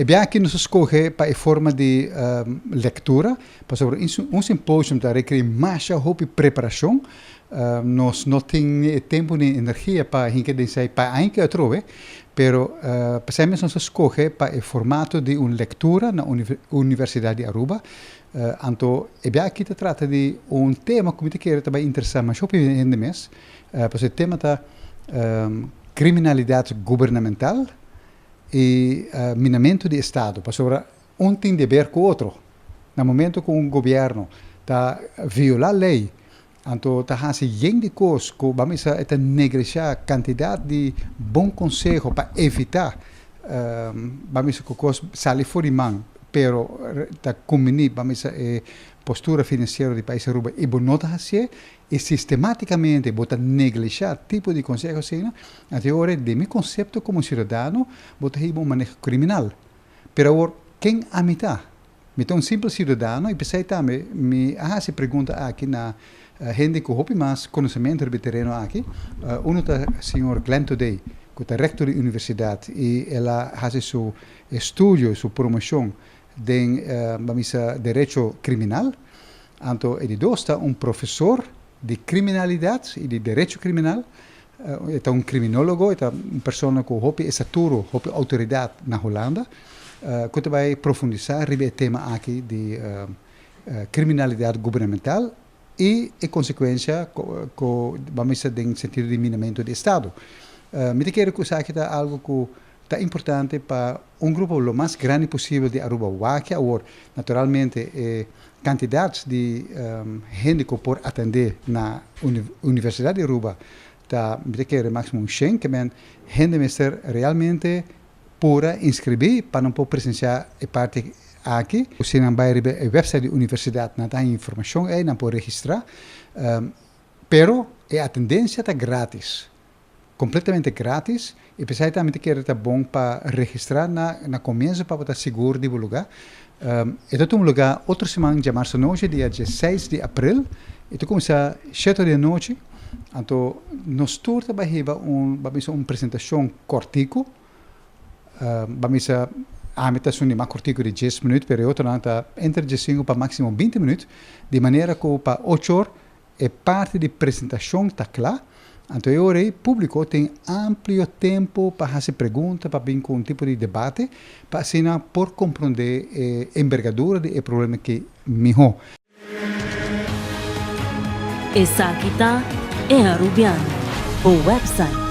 E biaha aki nos a scoge pa e forma di lectura, pasobra un symposium ta requeri masha hopi preparacion. Nos no tin ni e tempo ni e energia pa hinca den esey pa aña ki atrobe, pero p'esey mes nos a scoge pa e formato di un lectura na Universidad di Aruba. Anto e biaha aki ta trata di un tema cu mi ta kere ta bay interesa masha hopi hende mes, pasobra e tema ta criminalidad gubernamental y minamento di estado, pasobra un tin deber cu otro. Na momento cu un gobierno ta viola ley, anto ta haci yen di cos cu ban bisa e ta neglisha cantidad di bon conseho pa evita ban bisa cu cos sali for di man, pero ta cumbini ban bisa e postura financiero di pais Aruba y bo no ta hacié y sistematicamente bo ta neglisha tipo di conseho asina, anto e ora den mi concepto como ciudadano bo ta hiba un maneho criminal. Pero awor, ken ami ta? Mi ta un simpel ciudadano y p'esey tambe mi a haci pregunta aki na hende cu hopi mas conocemento riba e tereno aki. Uno ta señor Glenn Thodé, cu ta rector di universidad y el a haci su estudio, su promocion den, ban bisa, derecho criminal. Anto e di dos ta un profesor di criminalidad y di derecho criminal. E ta un criminologo, e ta un persona cu hopi estatura, hopi autoridad na Hulanda, cu ta bay profundisa riba e tema aki di criminalidad gubernamental y e consecuencia cu ban bisa den sentido di minamento di estado. Mi ta kere cu esaki ta algo cu ta importante pa un grupo lo mas grandi posibel di Aruba wak awor. Naturalmente e cantidad di hende cu por atende na Universidad di Aruba ta mi ta kere maximo un shen, ke men hende mester realmente pura inscribi pa nan por presencia e parti aki. Si nan bay riba e website di universidad nan ta haña informacion ey, nan por registra, pero e atendencia ta gratis. Completamente gratis y p'esei tambe ta kere ta bon pa registra na na comienzo pa bo ta sigur di bo luga. E ta tuma luga otro siman djamarzo nochi dia dieseis di april y ta cuminsa shete di anochi. Anto nos tur ta bay hiba un ba bisa un presentacion cortico. Ba bisa ami ta esun di mas cortico di dies minuut pero e otronan ta entre diescinco pa maximo binti minuut di manera cu pa ocho or E parti di presentashon ta kla, anto e ora ei públiko tin amplio tempu pa hasi pregunta, pa bin ku un tipo di debate, pa asina por komprondé e embergadura di e problema aki mihó. Esaki ta E Arubiano, bo website.